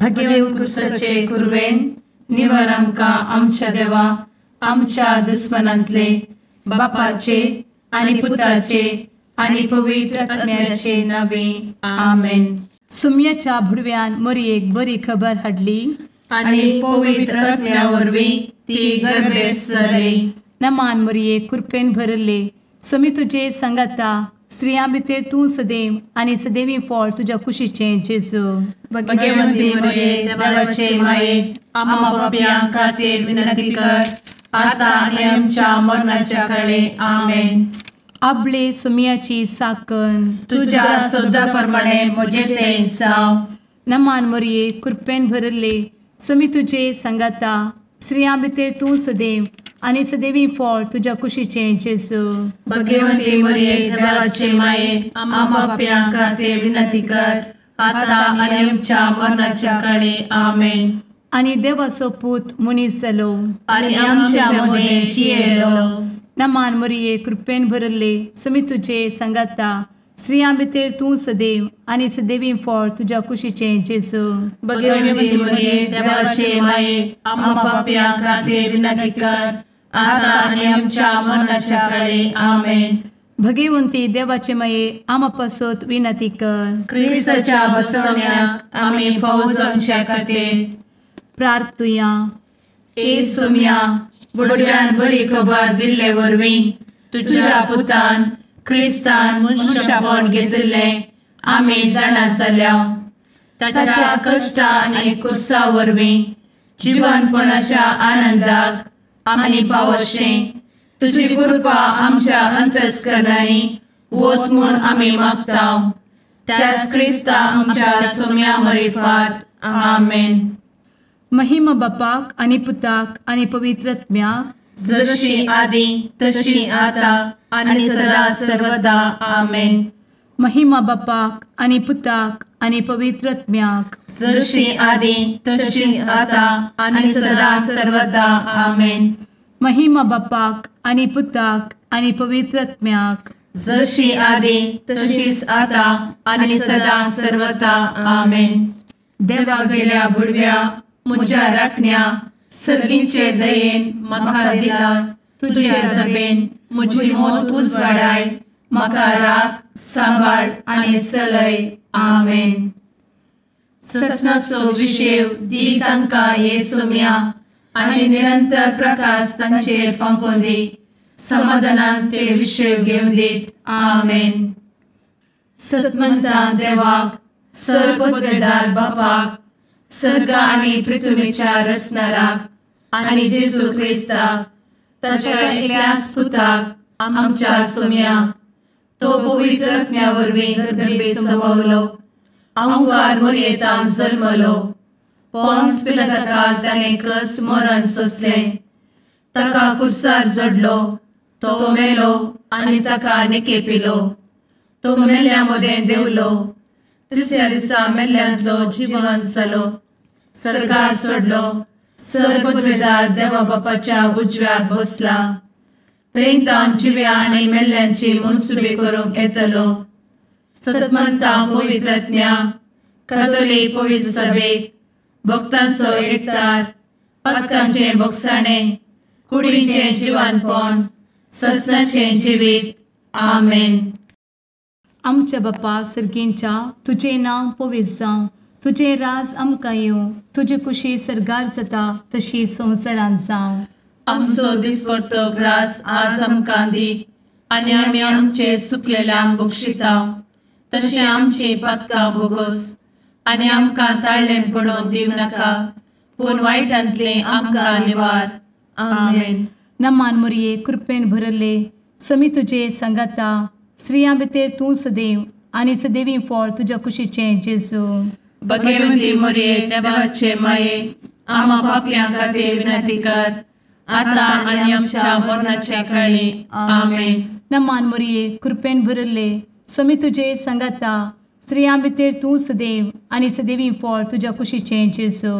भगेव कुरवेन निवर आमकां आमच्या देवा आमच्या दुस्मनांतले बापाचे आनी पुताचे आनी पवित्र आत्म्याचे नावे आमेन. सुम्याच्या भुडव्यान मोरयेक बरी खबर हाडली आनी पवित्र आत्म्या वरवीं ती गर्भेस्त जाली. नमान मोरये, कृपेन भरले, स्वामी तुजे संगाता, स्त्रियां भितर तूं सदैव आनी सदैवी फळ तुज्या कुशीचें जेजू. भगवंती मोरये, देवाचे माये, आम्हा पापयां खातीर विनंती कर आता आनी आमच्या मरणाच्या काळे. आमेन. आपले सुम्याची साकन तुज्या सदा प्रमाणे म्हजें तें जावं. नमान मोरये, कृपेन भरले, स्वामी तुजे संगाता, स्त्रियां भितर तूं सदैव आनी सदैवी फळ तुज्या कुशीचें जेजू. भगवंती मोरये, देवाचे माये, आम्हा पापयां खातीर विनंती कर आता आनी आमच्या मरणाच्या काळे. आमेन. आनी देवाचो पूत मनीस जालो आनी आमच्या मदें जियेलो. नमान मोरये, कृपेन भरले, स्वामी तुजे संगाता, स्त्रियां भितर तूं सदैव आनी सदैवी फळ तुज्या कुशीचें जेजू. भगवंती मोरये, देवाचे माये, आम्हा पापयां खातीर विनंती कर आता आनी आमच्या मरणाच्या काळे. आमेन. भगवंती देवाचे माये, आम्हा पासत विनंती कर. क्रिस्ताच्या बसवण्याक आमी फावो जावच्या खातीर प्रार्थुया. ए सुम्या, बुडव्यान बरी खबर दिल्ले वरवीं तुज्या पुतान क्रिस्तान मनशापण घेतिल्लें आमी जाणा जाल्या. ताच्या कश्टा आनी कुसा वरवीं जिवनपणाच्या आनंदाक आमी पावशें तुजी कृपा आमच्या अंतस्करणांनी वत म्हूण आमी मागता. त्याच क्रिस्ता आमच्या सुम्या मरिफात. आमेन. महिमा बापाक आनी पुताक आनी पवित्र आत्म्याक, जशी आदी तशी आता आनी सदा सर्वदा. आमेन. महिमा बापाक आनी पुताक आनी पवित्र आत्म्याक, जशी आदी तशी आता आनी सदा सर्वदा. आमेन. महिमा बापाक आनी पुताक आनी पवित्र आत्म्याक, जशी आदी तशीच आता आनी सदा सर्वदा. आमेन. देवा गेल्या बुडव्या म्हज्या राखण्या सर्गींचे दयेन म्हाका दिला तुजे दबेन म्हजी मोत उजवाडाय, म्हाका राख सांबाळ आनी चलय. आमेन. ससनाचो विशेव दी तांकां हे सोम्या आनी निरंतर प्रकाश तांचेर फांकोवन दी, समाधानान ते विशेव घेवन दीत. आमेन. सतमंता देवाक, सर्वपदवेदार बापाक, सर्ग आनी पृथ्वीच्या रचणाराक आनी जेजू क्रिस्ताक ताच्या एकल्याच पुताक आमच्या सोम्याक, तो पवित्र आत्म्या वरवीं गर्भे संभवलो, अहंकार मोरयेतान जल्मलो, पोन्स पिलाताकाल ताणें कस मरण सोंसलें, ताका कुर्सार जडलो, तो मेलो आनी ताका निकेपिलो, तो मेल्ल्या मदें देंवलो, तिसऱ्या दिसा मेल्ल्यांतलो जिवन जालो, सर्गार सोडलो, सर्वपदवेदार देवा बापाच्या उजव्याक बसला, थंय तावन जिव्या आनी मेल्ल्यांची मनसुबी करूंक येतलो. सतमंता पवित्र आत्म्या, कातोलीक पवित्र सभेक, भक्तांचो एकतार, पातकांचें भोगसाणें, कुडीचें जिवानपण, ससनाचें जिवीत. आमेन. आमच्या बापा सर्गींच्या, तुजें नांव पवित्र जावं, तुजें राज आमकां येवं, तुजी कुशी सर्गार जाता तशी संवसारांत जावं. आमचो दिसपडतो ग्रास आज आमकां दी आनी आमी आमचे सुकलेल्यांक बक्षिता तशें आमची पातकां भोगोस आनी आमकां ताळ्ळें पडोवन दिवं नाका, पूण वायटांतलें आमकां निवार. आमेन. नमान मोरये, कृपेन भरले, स्वामी तुजे संगाता, स्त्रियां भितर तूं सदैव आनी सदैवी फळ तुज्या कुशीचें जेजू. भगवंती मोरये, देवाचे माये, आम्हा पापयां खातीर विनंती कर आता आनी आमच्या मरणाच्या काळी. आमेन. नमान मोरये, कृपेन भरले, स्वामी तुजे संगाता, स्त्रियां भितर तूं सदैव आनी सदैवी फळ तुज्या कुशीचें जेजू.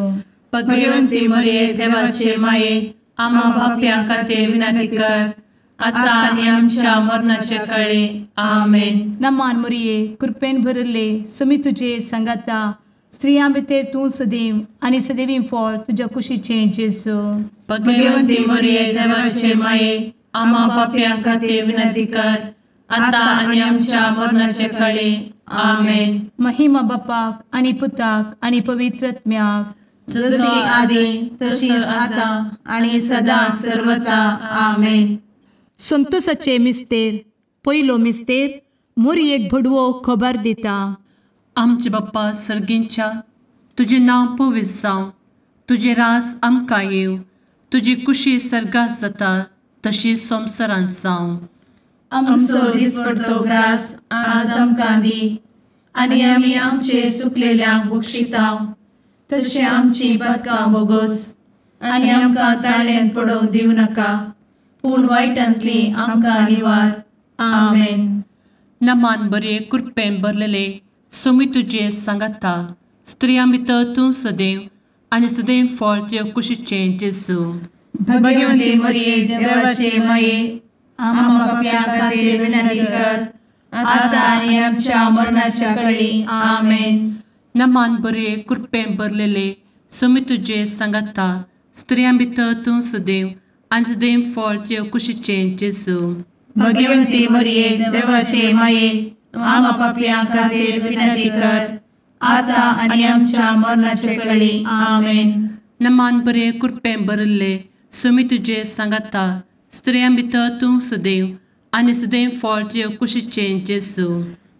भगवंती मोरये, देवाचे माये, आम्हा पापयां खातीर विनंती कर आता आनी आमच्या मरणाच्या काळी. आमेन. नमान मोरये, कृपेन भरले, स्वामी तुजे संगाता, स्त्रियां भितर तूं सदैव आनी सदैवी फळ तुज्या कुशीचें जेजू. भगवंती मरिये देवाचे माये, आम्हा पापयां खातीर विनंती कर, आतां आनी आमच्या मरणाचे कळे. आमेन. महिमा बापाक आनी पुताक आनी पवित्र आत्म्याक, जशी आदी तशीच आतां आनी सदां सर्वता. आमेन. संतोषाचे मिस्तेर. पयलो मिस्तेर मोरयेक भडवो खबर दिता. आमचे बाप्पा सर्गींच्या, तुजें नांव पवित्र जावं, तुजें राज आमकां येवं, तुजी कुशी सर्गात जाता तशी संवसारांत जावं. आमचो दिसपडतो ग्रास आज आमकां दी, आनी आमी आमचे सुकलेल्यांक बक्षिता तशें आमची पातकां बोगोस, आनी आमकां ताळ्यांत पडोवंक दिवं नाका, पूण वायटांतली आमकां निवार. आमेन. नमान बरे कृपेन भरलेले सोमी तुजे सांगाता, स्त्रियां भितर तूं सदैव आनी सदैव फळ तुज्या कुशीचें जेजू. भगवंती मरिये देवाचे माये, आम्हा पापयां खातीर विनंती कर, आतां आनी आमच्या मरणाच्या कळी. आमेन. नमान बरे कृपेन भरलेले सोमी तुजे सांगाता, स्त्रियां भितर तूं सदैव आनी सदैव फळ तुज्या कुशीचें जेजू. भगवंती मरिये देवाचे माये, आम्हा पापयां खातीर विनंती कर, आतां आनी आमच्या मरणाचे कळी. आमेन. नमान बरे कृपेन भरिल्ले सोमी तुजे सांगाता, स्त्रियां भितर तूं सदैव आनी सदैव फळ तुज्या कुशीचें जेजू.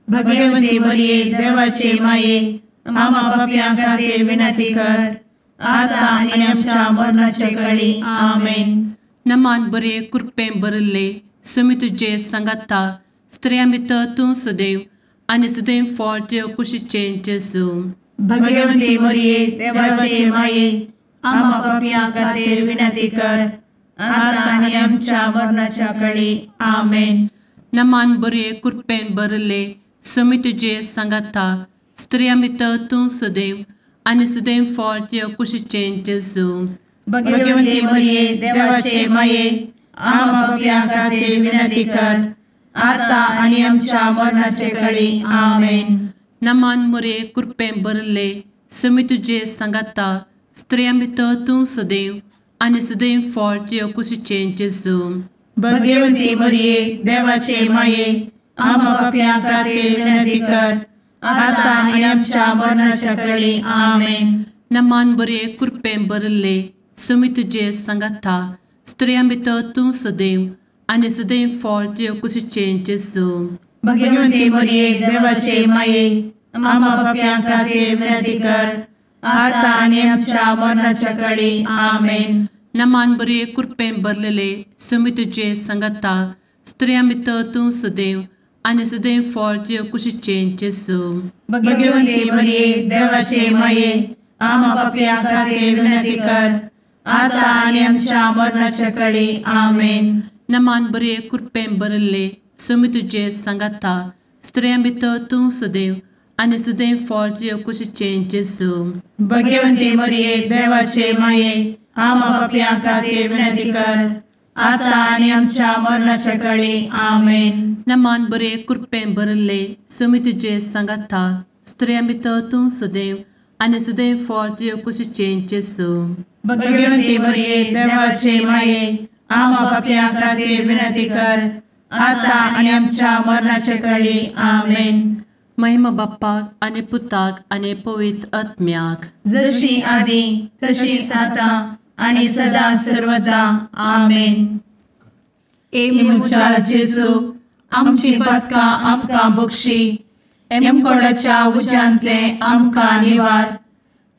भगवंती मरिये देवाचे माये, आम्हा पापयां खातीर विनंती कर, आतां आनी आमच्या मरणाचे कळी. आमेन. नमान बरे कृपेन भरिल्ले सोमी तुजे सांगाता, स्त्रियां भितर तूं सदैव आनी सदैव फळ तुज्या कुशीचें जेजू. भगवंती मरिये देवाचे माये, आम्हा पापयां खातीर विनंती कर, आतां आनी आमच्या मरणाच्या कळी. आमेन. नमान बरे कृपेन भरिल्ले सोमी तुजे सांगाता, स्त्रियां भितर तूं सदैव आनी सदैव फळ तुज्या कुशीचें जेजू. भगवंती मरिये देवाचे माये, आम्हा पापयां खातीर विनंती कर, आतां आनी आमच्या मरणाचे कळी. आमेन. नमान मरिये कृपेन भरिल्ले सोमी तुजे सांगाता, स्त्रियां भितर तूं सदैव आनी सदैव फळ तुज्या कुशीचें जेजू. भगवंती मरिये देवाचे माये, आम्हा पापयां खातीर विनंती कर, आतां आनी आमच्या मरणाच्या कळी. आमेन. नमान बरे कृपेन भरिल्ले सोमी तुजे सांगाता, स्त्रियां भितर तूं सदैव आनी सदैव फळ तुज्या कुशीचें जेजू. भगवंती मरिये देवाचे माये, आम्हा पापयां खातीर विनंती कर, आतां आनी आमच्या मरणाच्या कळी. आमेन. नमान बरे कृपेन भरलेले सोमी तुजे सांगाता, स्त्रियां भितर तूं सदैव आनी सदैव फळ तुज्या कुशीचें जेजू. भगवंती मरिये देवाचे माये, आम्हा पापयां खातीर विनंती कर, आतां आनी आमच्या मरणाच्या कळी. आमेन. नमान बरे कृपेन भरिल्ले सोमी तुजे सांगाता, स्त्रियां भितर तूं सदैव आनी सदैव फळ तुज्या कुशीचें जेजू. भगवंती मरिये देवाचे माये, आम्हा पापयां खातीर विनंती कर, आतां आनी आमच्या मरणाच्या कळी. आमेन. नमान बरे कृपेन भरिल्ले सोमी तुजे सांगाता, स्त्रियां भितर तूं सदैव आनी सदैव फळ तुज्या कुशीचें जेजू. भगवंती मरिये देवाचे माये, आम्हा पापयां खातीर विनंती कर, आतां आनी आमच्या मरणाचे कळी. आमेन. महिमा बाप्पाक आनी पुताक आनी पवित्र आत्म्याक, जशी आदी तशीच आतां आनी सदां सर्वदा. आमेन. ए म्हज्या जेजू, आमची पातकां आमकां बक्षी, एमकोडाच्या उज्यांतले आमकां निवार,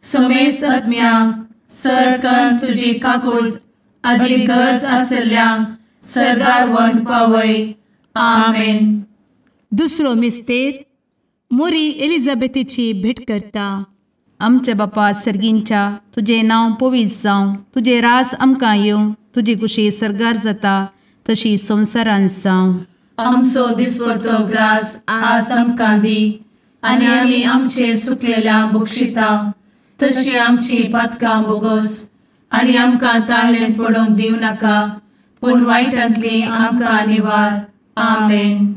समेस्त आत्म्यांक सरकन तुजी काकूट आदी गरज आशिल्ल्यांक सर्गार व्हरून पावय. आमेन. दुसरो मिस्तेर मोरी एलिझाबेथीची भेट करता. आमच्या बापा सर्गींच्या, तुजें नांव पवित्र जावं, तुजें रास आमकां येवं, तुजी कुशी सर्गार जाता तशी संवसारांत जावं. आमचो दिसपडतो ग्रास आज आमकां दी, आनी आमी आमचे सुकलेल्या बक्षिता तशी आमची पातकां बोगोस, आनी आमकां ताळ्ळेंत पडोवंक दिवं नाका, पूण वायटांतली आमकां निवार. आमेन.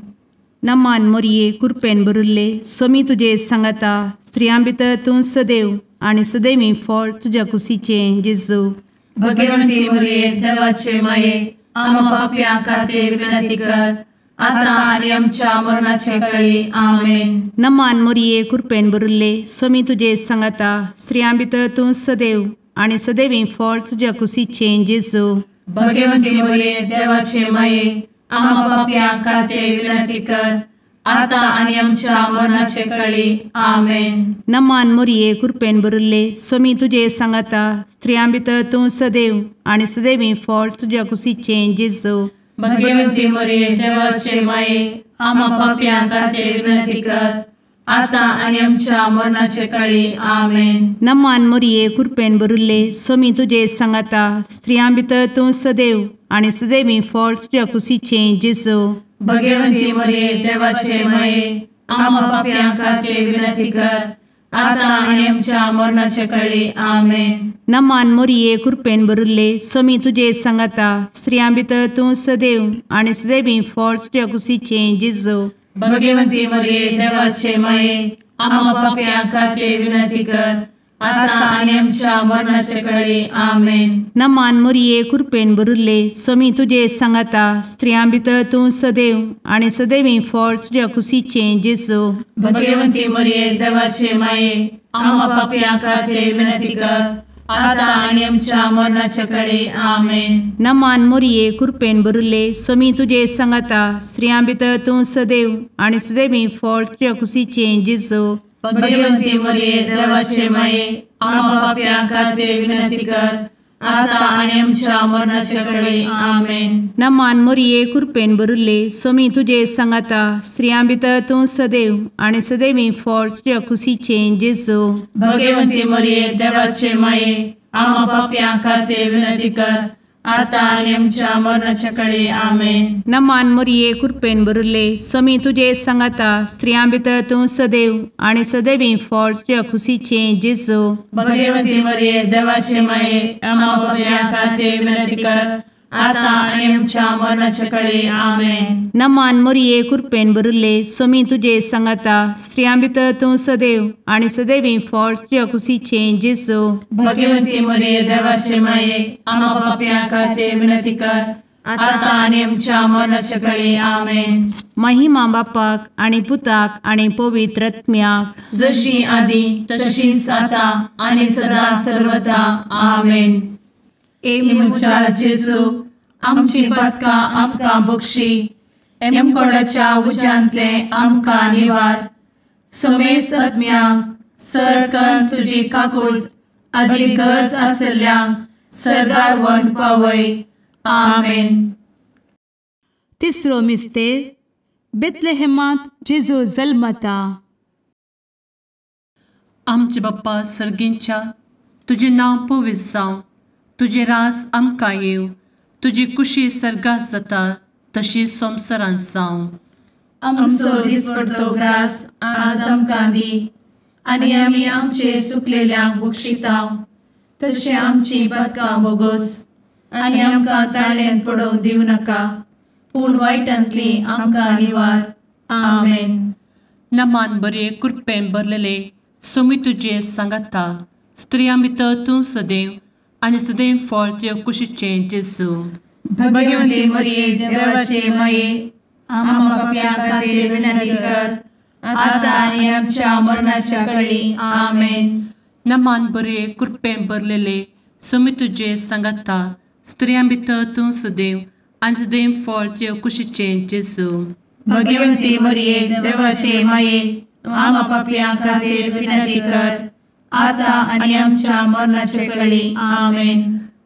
नमान मोरये कृपेन भरिल्ले, स्वामी तुजे सांगाता, स्त्रियां भितर तूं सदैव आनी सदैवी फळ तुज्या कुशीचें जेजू। भगवंती मरिये देवाचे माये आम्हा पाप्यां खातीर विनंती कर आता आनी आमच्या मरणाचे वेळी। आमेन। नमान मरिये कृपेन भरिल्ले स्वामी तुजे सांगाता स्त्रियां भितर तूं सदैव आनी सदैवी फळ तुज्या कुशीचें जेजू। भगवंती मरिये देवाचे माये आम्हा पाप्यां खातीर विनंती कर आता आनी आमच्या मरणाचे वेळी। आमेन। नमान मरिये कृपेन भरिल्ले स्वामी तुजे सांगाता स्त्रियां भितर तूं सदैव आनी सदैवी फळ तुज्या कुशीचें जेजू। भगवंती मरिये देवाचे माये आम्हा पाप्यां खातीर विनंती कर आता आनी आमच्या मरणाचे वेळी। आमेन। नमान मरिये कृपेन भरिल्ले स्वामी तुजे सांगाता स्त्रियां भितर तूं सदैव आनी सदैवी फळ तुज्या कुशीचें जेजू। भगवंती मरिये देवाचे माये आम्हा पाप्यां खातीर विनंती कर आता आनी आमच्या मरणाचे वेळी। आमेन। नमान मरिये कृपेन भरिल्ले स्वामी तुजे सांगाता स्त्रियां भितर तूं सदैव आनी सदैवी फळ तुज्या कुशीचें जेजू। भगवंती मरिये देवाचे माये आम्हा पाप्यां खातीर विनंती कर आता आनी आमच्या मरणाचे वेळी। आमेन। नमान मरिये कृपेन भरिल्ले स्वामी तुजे सांगाता स्त्रियां भितर तूं सदैव आनी सदैवी फळ तुज्या कुशीचें जेजू। भगवंती मरिये देवाचे माये आम्हा पाप्यां खातीर विनंती कर आता आनी आमच्या मरणाचे वेळी। आमेन। नमान मरिये कृपेन भरिल्ले स्वामी तुजे सांगाता स्त्रियां भितर तूं सदैव आनी सदैवी फळ तुज्या कुशीचें जेजू। भगवंती मरिये देवाचे माये आम्हा पाप्यां खातीर विनंती कर आता आनी आमच्या मरणाचे वेळी। आमेन। नमान मरिये कृपेन भरिल्ले स्वामी तुजे सांगाता स्त्रियां भितर तूं सदैव आनी सदैवी फळ तुज्या कुशीचें जेजू। भगवंती मरिये देवाचे माये आम्हा पाप्यां खातीर विनंती कर आता आनी आमच्या मरणाचे वेळी। आमेन। नमान मरिये कृपेन भरिल्ले स्वामी तुजे सांगाता स्त्रियां भितर तूं सदैव आनी सदैवी फळ तुज्या कुशीचें जेजू। भगवंती मरिये देवाचे माये आम्हा पाप्यां खातीर विनंती कर आता आनी आमच्या मरणाचे वेळी। आमेन। नमान मरिये कृपेन भरिल्ले स्वामी तुजे सांगाता स्त्रियां भितर तूं सदैव आनी सदैवी फळ तुज्या कुशीचें जेजू। भगवंती मरिये देवाचे माये आम्हा पाप्यां खातीर विनंती कर आता आनी आमच्या मरणाचे वेळी। आमेन। महिमा बापाक आनी पुताक आनी पवित्र आत्म्याक जशी आदी तशीच आता आनी सदा सर्वदा। आमेन। ए म्हज्या जेजू आमची पातकां आमकां बक्षी एमकोडाच्या उज्यांतले आमकां निवार समेस्त आत्म्यांक सरकन तुजी काकूट आदी गरज आसल्ल्यांक सर्गार व्हरून पावय। आमेन। तिसरो मिस्तेर बेथलेहेमांत जेजू जल्मता। आमचे बाप्पा सर्गींच्या तुजें नांव पवित्र जावं, तुजें राज आमकां येवं, तुजी कुशी सर्गात जाता तशी संवसारांत जावं। आमचो दिसपडतो ग्रास आज आमकां दी आनी आमी आमचे सुकलेल्यांक बक्षितांव तशें आमची पातकां बोगोस आनी आमकां ताळ्यान पडोवंक दिवं नाका पूण वायटांतली आमकां निवार। आमेन। नमान बरे कृपेन भरलेले स्वामी तुजे सांगाता स्त्रियां भितर तूं सदैव आनी सदैव फळ तुज्या कुशीचें जेजू। भगवंती मरिये देवाचे माये आम्हा पाप्यां खातीर विनंती कर आता आनी आमच्या मरणाच्या वेळी। आमेन। नमान बरे कृपेन भरलेले स्वामी तुजे सांगाता स्त्रियां भितर तूं सदैव आनी सदैव फळ तुज्या कुशीचें जेजू। भगवंती मरिये देवाचे माये आम्हा पाप्यां खातीर विनंती कर आता आनी आमच्या मरणाचे वेळी। आमेन।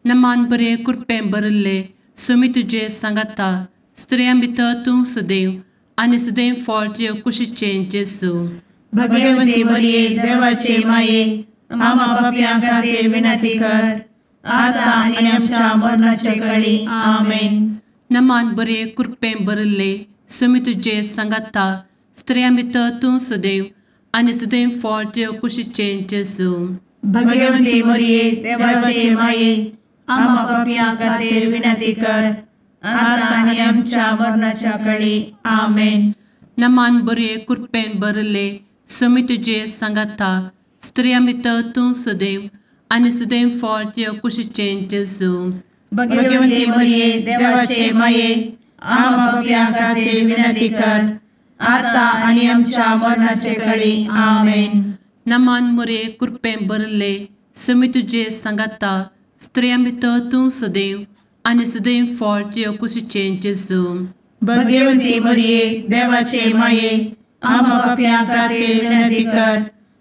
नमान बरे कृपेन भरिल्ले स्वामी तुजे सांगाता स्त्रियां भितर तूं सदैव आनी सदैव फळ तुज्या कुशीचें जेजू। भगवंती मरिये देवाचे माये आम्हा पाप्यां खातीर विनंती कर आता आनी आमच्या मरणाचे वेळी। आमेन। नमान बरे कृपेन भरिल्ले स्वामी तुजे सांगाता स्त्रियां भितर तूं सदैव आनी सदैव फळ तुज्या कुशीचें जेजू। भगवंती मरिये देवाचे माये आम्हा पाप्यां खातीर विनंती कर आता आनी आमच्या मरणाच्या वेळी। आमेन। नमान बरे कृपेन भरिल्ले समी तुजे सांगाता स्त्रियां भितर तूं सदैव आनी सदैव फळ तुज्या कुशीचें जेजू. भगवती मरिये देवाचे माये आम्हा पाप्यां खातीर विनंती कर आता आनी आमच्या मरणाचे कळी. आमेन. नमान मोरये कृपेन भरिल्ले समी तुजे सांगाता स्त्रियां भितर तूं सदैव आनी सदैव फळ तुज्या कुशीचें जेजू. भगवती मरिये देवाचे माये आम्हा पाप्यां खातीर विनंती कर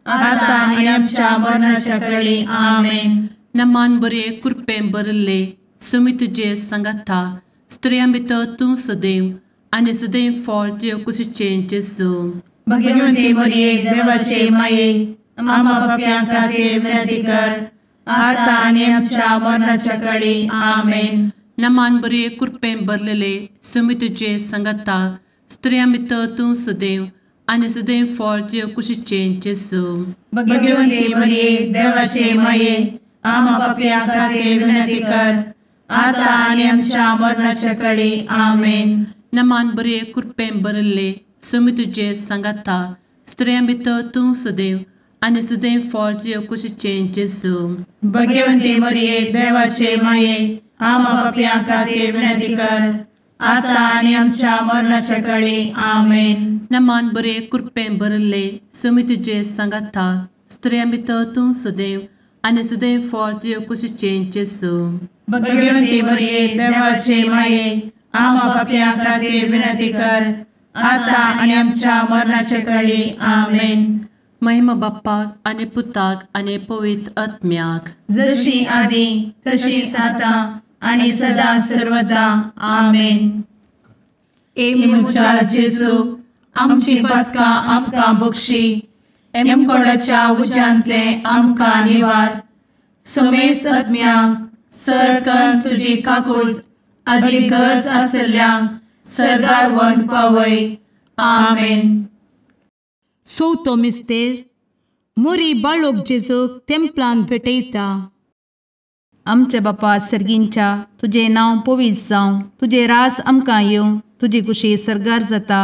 आता आनी आमच्या मरणाच्या कळी. आमेन. नमान बरे कृपेन भरिल्ले समी तुजे सांगाता स्त्रियां भितर तूं सदैव आनी सदैव फळ तुज्या कुशीचें जेजू. भगवती मरिये देवाचे माये आम्हा पाप्यां खातीर विनंती कर आता आनी आमच्या मरणाच्या कळी. आमेन. नमान बरे कृपेन भरलेले समी तुजे सांगाता स्त्रियां भितर तूं सदैव आनी सदैव फळ तुज्या कुशीचें जेजू. भगवती मरिये देवाचे माये आम्हा पाप्यां खातीर विनंती कर आता आनी आमच्या मरणाच्या कळी. आमेन. नमान बरे कृपेन भरिल्ले समी तुजे सांगाता स्त्रियां भितर तूं सदैव आनी सदैव फळ तुज्या कुशीचें जेजू. भगवती मरिये देवाचे माये आम्हा पाप्यां खातीर विनंती कर आता आनी आमच्या मरणाच्या कळी. आमेन. नमान बरे कृपेन भरिल्ले समी तुजे सांगाता स्त्रियां भितर तूं सदैव आनी सदैव फळ तुज्या कुशीचें जेजू. भगवती मरिये देवाचे माये आम्हा पाप्यां खातीर विनंती कर आता आनी आमच्या मरणाच्या कळी. आमेन. महिमा बाप्पाक आनी पुताक आनी पवित्र आत्म्याक, जशी आदी तशीच आता आनी सदा सर्वदा. आमेन. ए म्हज्या जेजू आमची पातकां आमकां बक्षी, एमकोडाच्या उज्यांतले आमकां निवार, समेस्त आत्म्यांक सरकन तुजी काकूट आदी गरज आसल्ल्यांक सर्गार व्हरून पावय. आमेन. चवथो मिस्तेर मोरी बाळोक जेजूक तेंपलान भेटयता. आमच्या बापा सर्गींच्या तुजें नांव पवित्र जावं, तुजें रास आमकां येवं, तुजी कुशी सर्गार जाता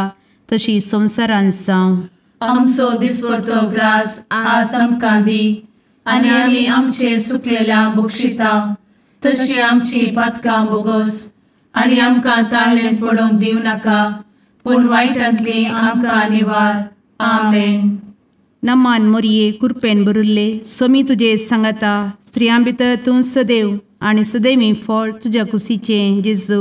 तशी संवसारांत जावं. आमचो दिसपडतो ग्रास आज आमकां दी आनी आमी आमचे सुकलेल्या बक्षिता तशी आमची पातकां बोगोस आनी आमकां ताळेन पडोवंक दिवं नाका, पूण वायटांतली आमकां निवार. आमेन. नमान मोरये कृपेन भरिल्ले स्वामी तुजे सांगाता स्त्रियां भितर तूं सदैव आनी सदैवी फळ तुज्या कुशीचें जेजू.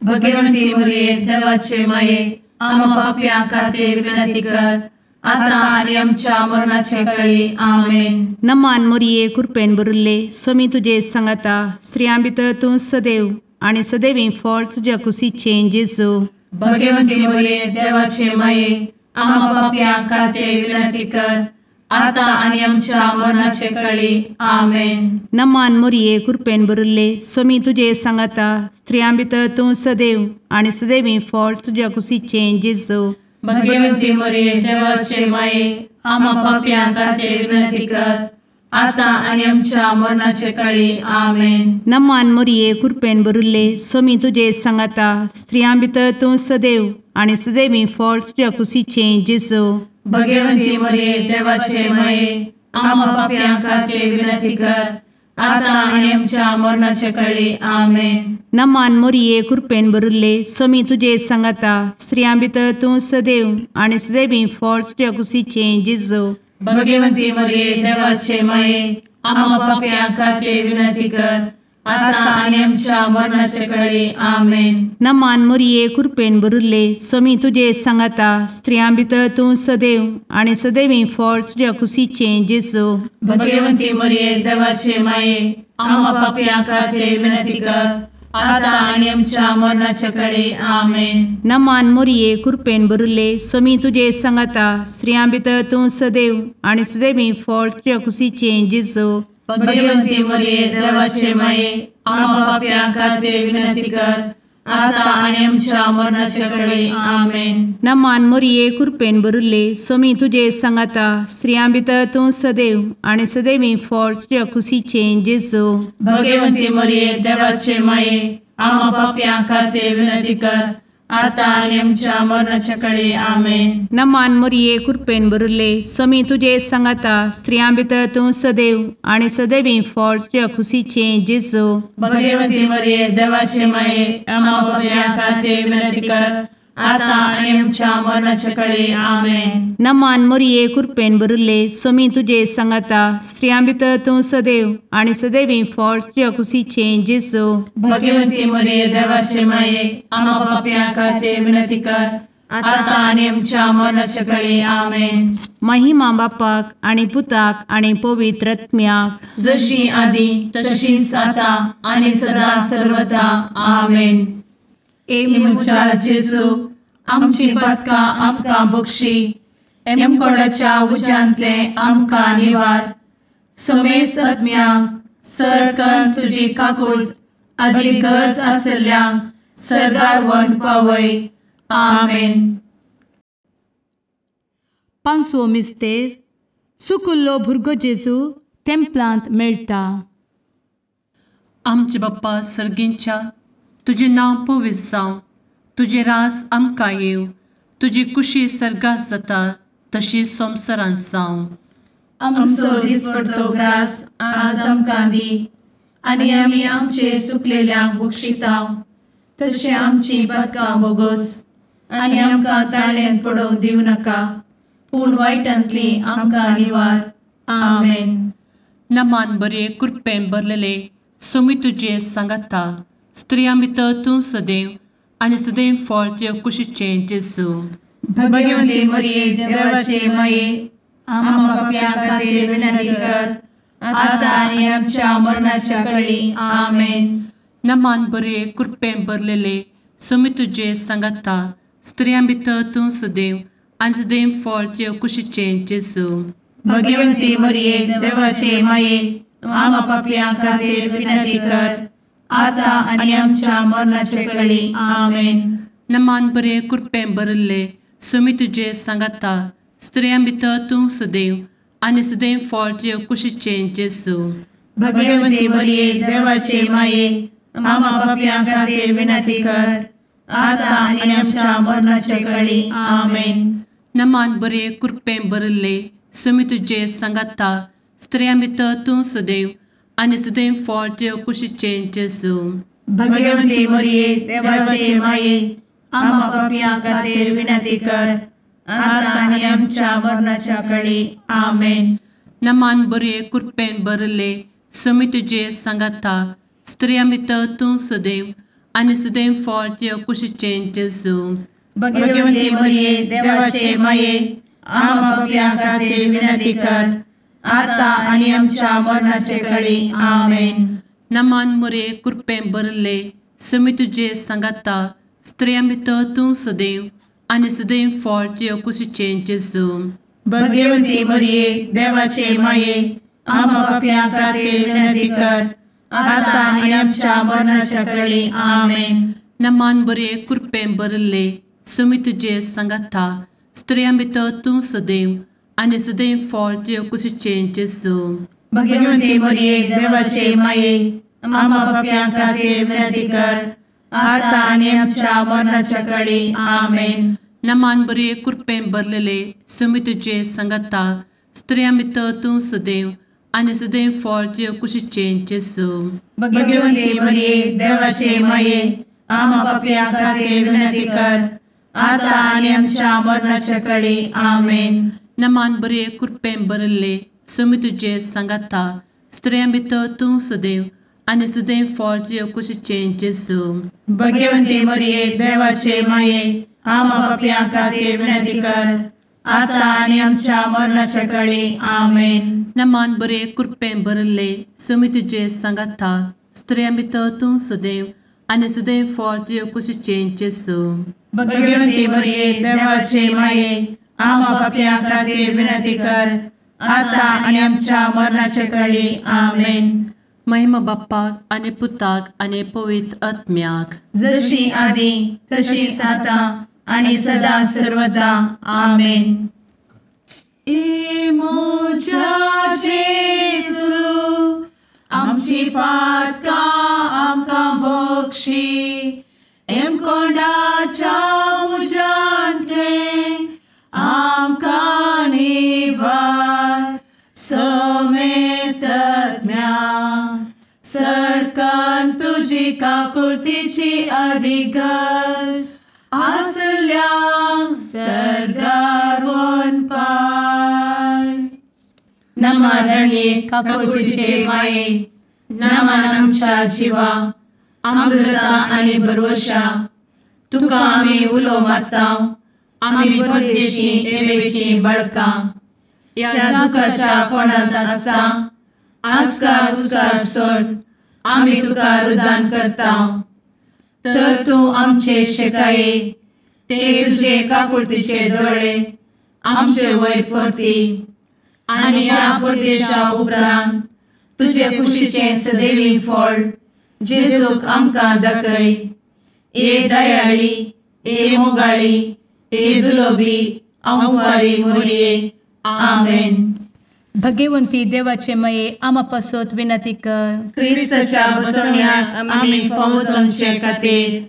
भगवती मोरये देवाचे माये आम्हा पाप्यां खातीर विनंती कर आता आनी आमच्या मरणाचे कळी. आमेन. नमान मोरये कृपेन भरिल्ले स्वामी तुजे सांगाता स्त्रियां भितर तूं सदैव आनी सदैवी फळ तुज्या कुशीचें जेजू. भगवती मोरये देवाचे माये आम्हा पाप्यां खातीर विनंती कर आता आनी आमच्या मरणाचे कळी. आमेन. नमान मोरये कृपेन भरिल्ले स्वामी तुजे सांगाता स्त्रियां भितर तूं सदैव आनी सदैवी फळ तुज्या कुशीचें जेजू. भगवती मोरये देवाचे माये आम्हा पाप्यां खातीर विनंती कर आता आनी आमच्या मरणाचे कळी. आमेन. नमान मोरये कृपेन भरिल्ले स्वामी तुजे सांगाता स्त्रियां भितर तूं सदैव आनी सदैवी फळ तुज्या कुशीचें जेजू. भगवती मोरये देवाचे माये आम्हा पाप्यां खातीर विनंती कर आता आनी आमच्या मरणाचे कळी. आमेन. नमान मोरये कृपेन भरिल्ले स्वामी तुजे सांगाता स्त्रियां भितर तूं सदैव आनी सदैवी फळ तुज्या कुशीचें जेजू. भगवती मोरये देवाचे माये आम्हा पाप्यां खातीर विनंती कर आता आनी आमच्या मरणाचे कळी. आमेन. नमान मोरये कृपेन भरिल्ले स्वामी तुजे सांगाता स्त्रियां भितर तूं सदैव आनी सदैवी फळ तुज्या कुशीचें जेजू. भगवती मोरये देवाचे माये आम्हा पाप्यां खातीर विनंती कर आता आनी आमच्या मरणाचे कळी. आमेन. नमान मोरये कृपेन भरिल्ले स्वामी तुजे सांगाता स्त्रियां भितर तूं सदैव आनी सदैवी फळ तुज्या कुशीचें जेजू. भगवती मोरये देवाचे माये आम्हा पाप्यां खातीर विनंती कर आता आनी आमच्या मरणाचे कळी. आमेन. नमान मोरये कृपेन भरिल्ले स्वामी तुजे सांगाता स्त्रियां भितर तूं सदैव आनी सदैवी फळ तुज्या कुशीचें जेजू. भगवती मोरये देवाचे माये आम्हा पाप्यां खातीर विनंती कर आतां आनी आमच्या मरणाच्या कळे. आमेन. नमान मोरये कृपेन भरिल्ले स्वामी तुजे सांगाता, स्त्रियां भितर तूं सदैव आनी सदैवी फळ तुज्या खुशीचें जेजू. भगवती मरिये देवाचे माये, आम्हा पाप्यां खातीर विनंती कर, आतां आनी आमच्या मरणाच्या कळे. आमेन. नमान मोरये कृपेन भरिल्ले स्वामी तुजे सांगाता, स्त्रियां भितर तूं सदैव आनी सदैवी फळ तुज्या खुशीचें जेजू. भगवती मरिये देवाचे माये, आम्हा पाप्यां खातीर विनंती कर, आतां आनी आमच्या मरणाच्या कळे. आमेन. महिमा बापाक आनी पुताक आनी पवित्र आत्म्याक, जशी आदी तशीच आतां आनी सदा सर्वदा. आमेन. ए म्हज्या जेजू, आमची पातकां आमकां बक्षी, एमकोडाच्या उज्यांतले आमकां निवार, समेस्त आत्म्यांक सरकन तुजी काकूट आदी गरज आशिल्ल्यांक सर्गार व्हरून पावय. आमेन. पांचवो मिस्तेर. सुकुल्लो भुरगो जेजू तेंपलांत मेळटा. आमचे बाप्पा सर्गींच्या, तुजें नांव पवित्र जावं, तुजें राज आमकां येवं, तुजी कुशी सर्गात जाता तशी संवसारांत जावं. आमचो दिसपडतो ग्रास आज आमकां दी, आनी आमी आमचे सुकलेल्यांक बक्षिता तशें आमची पातकां बोगोस, आनी आमकां ताळ्यांत पडोवंक दिवं नाका, पूण वायटांतली आमकां निवार. आमेन. नमान बरे कृपेन भरलेले स्वामी तुजे सांगाता, स्त्रियां भितर तूं सदैव आनी सदैव फळ तुज्या कुशीचें जेजू. भगवती मरिये देवाचे माये, आम्हा पाप्यां खातीर विनंती कर, आतां आनी आमच्या मरणाच्या कळी. आमेन. नमान बरे कृपेन भरलेले स्वामी तुजे सांगाता, स्त्रियां भितर तूं सदैव आनी सदैव फळ तुज्या कुशीचें जेजू. भगवती मरिये देवाचे माये, आम्हा पाप्यां खातीर विनंती कर, आतां आनी आमच्या मरणाच्या कळी. आमेन. नमान बरे कृपेन भरिल्ले स्वामी तुजे सांगाता, स्त्रियां भितर तूं सदैव आनी सदैव फळ तुज्या कुशीचें जेजू. भगवती मरिये देवाचे माये, आम्हा पाप्यां खातीर विनंती कर, आतां आनी आमच्या मरणाच्या कळी. आमेन. नमान बरे कृपेन भरिल्ले स्वामी तुजे सांगाता, स्त्रियां भितर तूं सदैव आनी सदैव फळ तुज्या कुशीचें जेजू. भगवती मरिये देवाचे माये, आम्हा पाप्यां खातीर विनंती कर, आतां आनी आमच्या मरणाच्या कळी. आमेन. नमान बरे कृपेन भरिल्ले स्वामी तुजे सांगाता, स्त्रियां भितर तूं सदैव आनी सदैव फळ तुज्या कुशीचें जेजू. भगवती मरिये देवाचे माये, आम्हा पाप्यां खातीर विनंती कर, आतां आनी आमच्या मरणाचे कळी. आमेन. नमान मरिये कृपेन भरिल्ले स्वामी तुजे सांगाता, स्त्रियां भितर तूं सदैव आनी सदैव फळ तुज्या कुशीचें जेजू. भगवती मरिये देवाचे माये, आम्हा पाप्यां खातीर विनंती कर, आतां आनी आमच्या मरणाच्या कळी. आमेन. नमान बरे कृपेन भरिल्ले स्वामी तुजे सांगाता, स्त्रियां भितर तूं सदैव आनी सदैव फळ तुज्या कुशीचें जेजू. भगवती मरिये देवाचे माये, आम्हा पाप्यां खातीर विनंती कर, आतां आनी आमच्या मरणाच्या कळी. आमेन. नमान बरे कृपेन भरलेले स्वामी तुजे सांगाता, स्त्रियां भितर तूं सदैव आनी सदैव फळ तुज्या कुशीचें जेजू. भगवती मरिये देवाचे माये, आम्हा पाप्यां खातीर विनंती कर, आतां आनी आमच्या मरणाच्या कळी. आमेन. नमान बरे कृपेन भरिल्ले स्वामी तुजे सांगाता, स्त्रियां भितर तूं सदैव आनी सदैव फळ तुज्या कुशीचें जेजू. भगवती मरिये देवाचे माये, आम्हा पाप्यां खातीर विनंती कर, आतां आनी आमच्या मरणाच्या कळी. आमेन. नमान बरे कृपेन भरिल्ले स्वामी तुजे सांगाता, स्त्रियां भितर तूं सदैव आनी सदैव फळ तुज्या कुशीचें जेजू. भगवती मरिये देवाचे माये, आम्हा पाप्यां खातीर विनंती कर, आतां आनी आमच्या मरणाच्या कळी. आमेन. महिमा बाप्पाक आनी पुताक आनी पवित्र आत्म्याक, जशी आदी तशीच आतां आनी सदा सर्वदा. आमेन. ए म्हज्या जेजू, आमची पातकां आमकां बक्षी, एमकोंडाच्या तुजी काकुळतीची अधिगस आसल्यांक सर्गार वनपाय. नमा रणये काकुळतीचे माये, नमन आमच्या जिवा, अमृता आनी भरवशा, तुका आमी उलो मारता, आमी परदेशी एवेची बळकां, ह्या दुखाच्या कोणांत आसता आस्कार उस्कार सोड आमी तुका रुदान करता. तर तूं आमचे शेकाये ते तुजे काकुळतीचे दोळे आमचे वयर परती आनी ह्या परदेशा उपरांत तुजे कुशीचें सदैवी फळ जेजूक आमकां दाखय. ए दयाळी, ए मोगाळी, ए दुलोबी अंवारी मोरये. आमेन. भगवंती देवाचे मये आमा पासत विनंती कर. क्रिस्ताच्या बसवण्याक आमी फावो जावचे खातीर.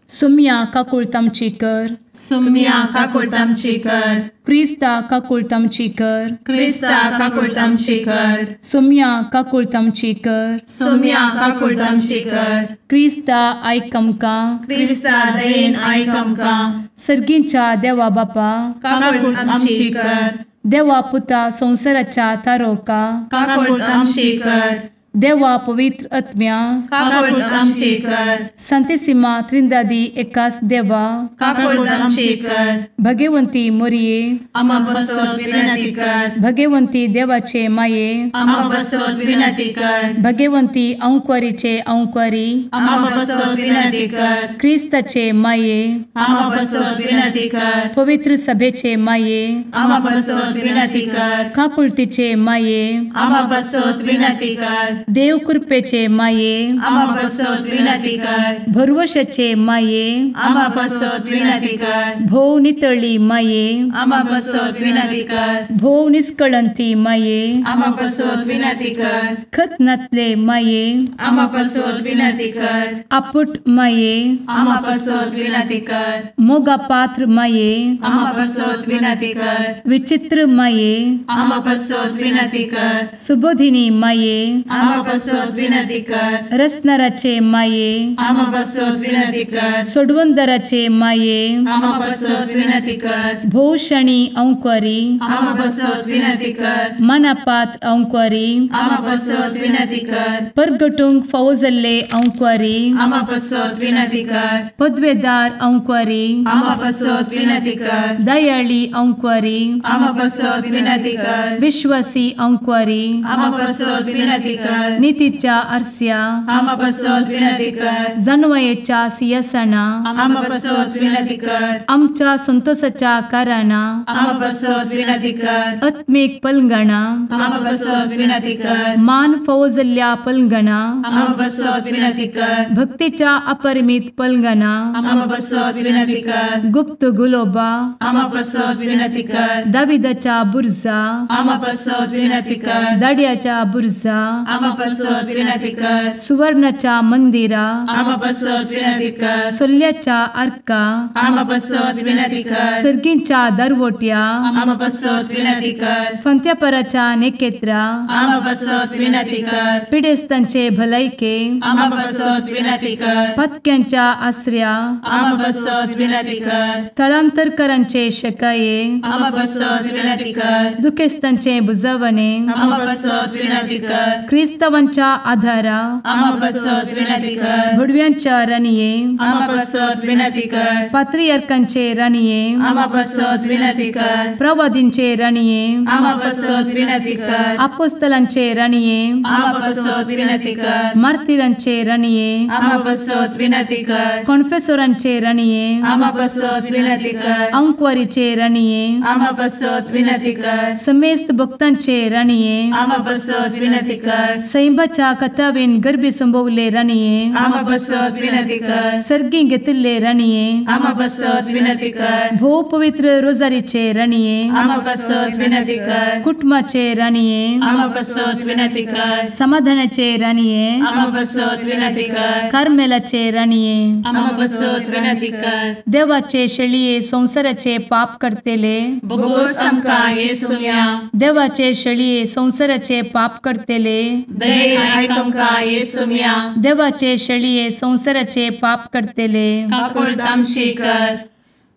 सुम्या काकुळत आमची कर. सुम्या काकुळत आमची कर. क्रिस्ता काकुळत आमची कर. क्रिस्ता काकुळत आमची कर. सुम्या काकुळत आमची कर. सुम्या काकुळत आमची कर. क्रिस्ता आयक आमकां. क्रिस्ता दयेन आयक आमकां. सर्गींच्या देवा बापा काकुळत आमची कर. देवा पुता संवसाराच्या तारोका काकुळत आमची कर. देवा पवित्र आत्म्या काकुळत आमची कर. संतेसिमा त्रिंदादी एकास देवा काकुळत आमची कर. भगवंती मोरये आमा पासत विनंती कर. भगवंती देवाचे माये आमा पासत विनंती कर. भगवंती अंकुरीचे अंकुरी आमा पासत विनंती कर. क्रिस्ताचे माये आमा पासत विनंती कर. पवित्र सभेचे माये आमा पासत विनंती कर. काकुळतीचे माये आमा पासत विनंती कर. देव कृपेचे माये आमा पासत विनंती कर. भरवशाचे माये आमा पासत विनंती कर. भोव नितळी माये आमा पासत विनंती कर. भोव निष्कळंती माये आमा पासत विनंती कर. खत नातले माये आमा पासत विनंती कर. आपुट माये आमा पासत विनंती कर. मोगा पात्र माये आमा पासत विनंती कर. विचित्र माये आमा पासत विनंती कर. सुबोधिनी माये आमा पासत विनंती कर. रसनाराचे माये आमा पासत विनंती कर. सोडवंदराचे माये आमा पासत विनंती कर. भोवशणी अंकुरी आमा पासत विनंती कर. मनापात्र अंकुरी आमा पासत विनंती कर. परगटूंक फावो जाल्ले अंकुरी आमा पासत विनंती कर. पदवेदार अंकुरी आमा पासत विनंती कर. दयाळी अंकुरी आमा पासत विनंती कर. विश्वासी अंकुरी आमा पासत विनंती कर. नितीच्या आरस्या आमा पासत विनंती कर. जानवयेच्या सिंहासना आमा पासत विनंती कर. आमच्या संतोषाच्या कारणा आमा पासत विनंती कर. आत्मीक पलंगणा आमा पासत विनंती कर. मान फावो जाल्ल्या पलंगणा आमा पासत विनंती कर. भक्तीच्या अपरिमित पलंगणा आमा पासत विनंती कर. गुप्त गुलोबा आमा पासत विनंती कर. दाविदाच्या बुर्जा आमा पासत विनंती कर. दाड्याच्या बुर्जा आमा पासत विनंती कर. सुवर्णाच्या मंदिरा आमा पासत विनंती कर. सोल्ल्याच्या आर्का आमा पासत विनंती कर. सर्गींच्या दरवट्या आमा पासत विनंती कर. फंत्यापराच्या नेकेत्रा आमा पासत विनंती कर. पिडेस्तांचे भलायके आमा पासत विनंती कर. पत्क्यांच्या आसऱ्या आमा पासत विनंती कर. थळांतरकरांचे शकाये आमा पासत विनंती कर. दुखेस्तांचे बुजवणे आमा पासत विनंती कर. क्रिस्तावांच्या आधारा आमा पासत विनंती कर. भुडव्यांच्या राणये आमा पासत विनंती कर. पात्रियार्कांचे राणये आमा पासत विनंती कर. प्रवादींचे राणये आमा पासत विनंती कर. आपोस्तलांचे राणये आमा पासत विनंती कर. मार्तिरांचे राणये आमा पासत विनंती कर. कॉन्फेसोरांचे राणये आमा पासत विनंती कर. अंकुवारीचे राणये आमा पासत विनंती कर. समेस्त भक्तांचे राणये आमा पासत विनंती कर. सैंबाच्या कथावेन गर्भी संभवले राणये आमा पासत विनंती कर. सर्गी घेतिल्ले राणये आमा पासत विनंती कर. भोव पवित्र रोजारीचे राणये आमा पासत विनंती कर. कुटुंबाचे राणये आमा पासत विनंती कर. समाधानाचे राणये आमा पासत विनंती कर. कार्मेलाचे राणये आमा पासत विनंती कर. देवाचे शेळये संवसाराचे पाप करतेले बोगोस आमकां येसुम्या देवाचे शेळये संवसाराचे पाप करतेले दयेन आयक आमकां येसुम्या। देवाचे शेळये संवसाराचे पाप करतले काकुळट आमची कर।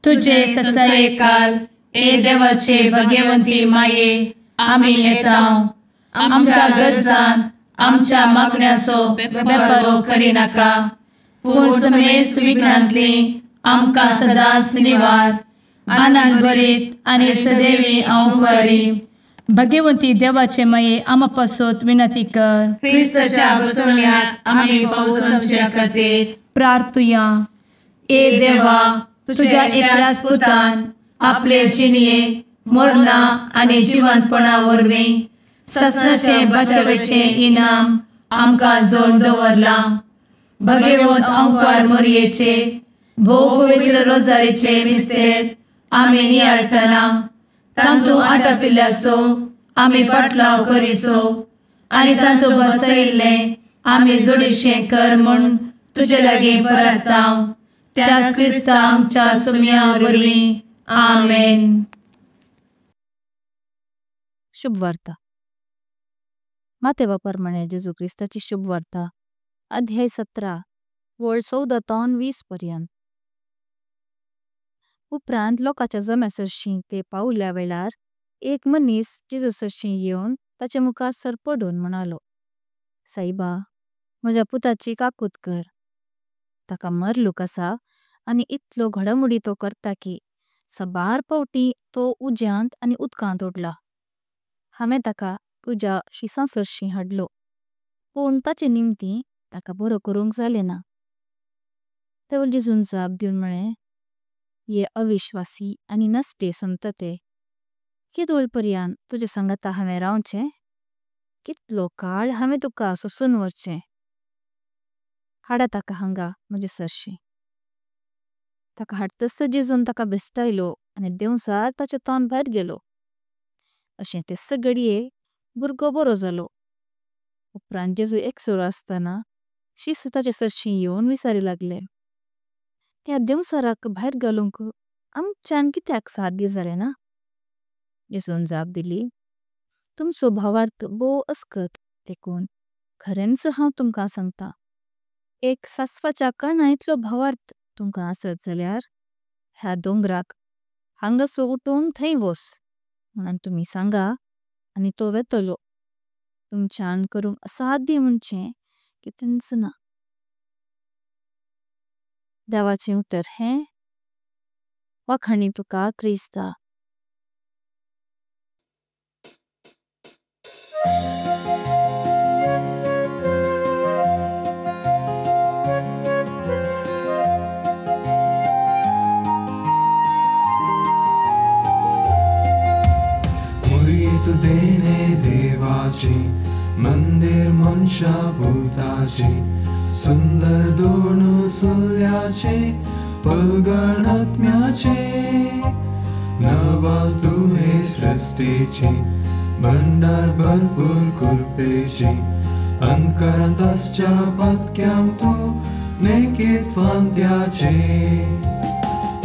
तुजे ससायेकाल ए देवाचे भगवंती माये आमी येता आमच्या गरजान आमच्या मागण्याचो बेपर्वो करिनाका पूण समेस्त विघ्नांतली आमकां सदांच निवार। आनंद भरीत आनी सदैवी अंवकारी भगवंती देवाचे माये आमा पासत विनंती कर। क्रिस्ताच्या बसवण्याक आमी पावसाच्या खातीर प्रार्थुया। ए देवा तुझ्या एकल्याच पुतान आपले जिणये मरणा आनी जिवंतपणा वरवीं ससनाचे बचावेचे इनाम आमकां जोडून दवरलां। भगवंत अंकार मोरयेचे भोव पवित्र रोजारीचे मिस्तेर आमी नियाळटना तांतू आटापिल्ल्याचो आमी पाटलाव करिसो आनी तांतू बसयिल्लें आमी जोडीशें कर म्हूण तुजे लागीं परता त्याच क्रिस्ता आमच्या सुम्या वरवीं आमेन। शुभ वार्ता। मातेवा प्रमाणे जेजू क्रिस्ताची शुभ वार्ता अध्याय 17 वळ 14 तावन 20 पर्यंत। उपरांत लोकांच्या जम्या सरशी ते पावल्या वेळार एक मनीस जेजू सरशी येवन ताचे मुखार सरपडून म्हणालो, साईबा म्हज्या पुताची काकूत कर, ताका मरलूक आसा आनी इतलो घडामोडी तो करता की सबार पावटी तो उज्यांत आनी उदकांत उडला। हांवें ताका तुज्या शिसां सरशी हाडलो पण ताचे निमती ताका बरो करूंक जालें ना। तेवळ जेजून जाप दिवन म्हळें, ये अविश्वासी आनी नष्टे संतते, केदोळ पर्यान तुजे संगता हांवें रावचें, कितलो काळ हांवें तुका सोसून वरचें, हाडा ताका हांगा म्हजे सरशी। ताका हाडतस जेजून ताका बेस्टायलो आनी देवसार ताचो तोंड भायर गेलो। अशें तेस घडये भुरगो बरो जालो। उपरांत जेजू एकसुरो आसतना शिस ताचे सरशी येवन विसारी लागले, त्या देवसाराक भायर घालूंक आमच्यान कित्याक साध्य जालें ना। जेजून जाप दिली, तुमचो भावार्थ भोव अस्कत देखून खरेंच हांव तुमकां सांगता, एक सासवाच्या कणा इतलो भावार्थ तुमकां आसत जाल्यार ह्या दोंगराक हांगासो उठून थंय वस म्हणून तुमी सांगा आनी तो वेतलो। तुमच्यान करूंक असाध्य म्हणचें कितेंच ना। देवाचें उतर हें वाखाणी तुका क्रिस्ता। देवाची मंदिर मनशा भूताची सुंदर दोन सुल्याचे पलगणात्म्याचे नवाल तुहे सृष्टीची भंडार भरपूर कृपेची अंतकरांत आसच्या पातक्यांक तूं नेकेत्वान त्याचे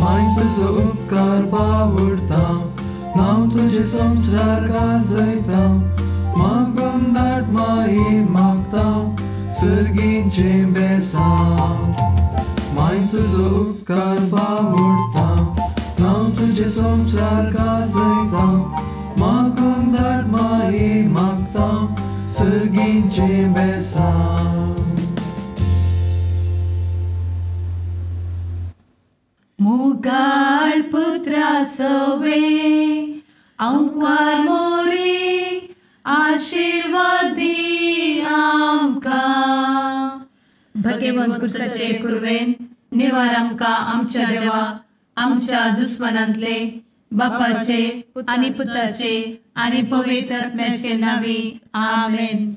माय तुजो उपकार बावडता नांव तुजें संवसार गाजयता मागून धाड माई मागता सर्गीचें बेसांव माय तुजो उपकार बावडता नांव तुजें संवसार गाजयता मागून धाड माई मागता सर्गीचें बेसांव। मुगाळ पुत्रा सवे अंकार मोरे आशीर्वादी आमकां। भगवंत क्रिस्ताचे कुर्वेन निवार आमकां आमच्या देवा आमच्या दुस्मनांतले बापाचे आनी पुताचे आनी पवित्र आत्म्याचे नांवी आमेन।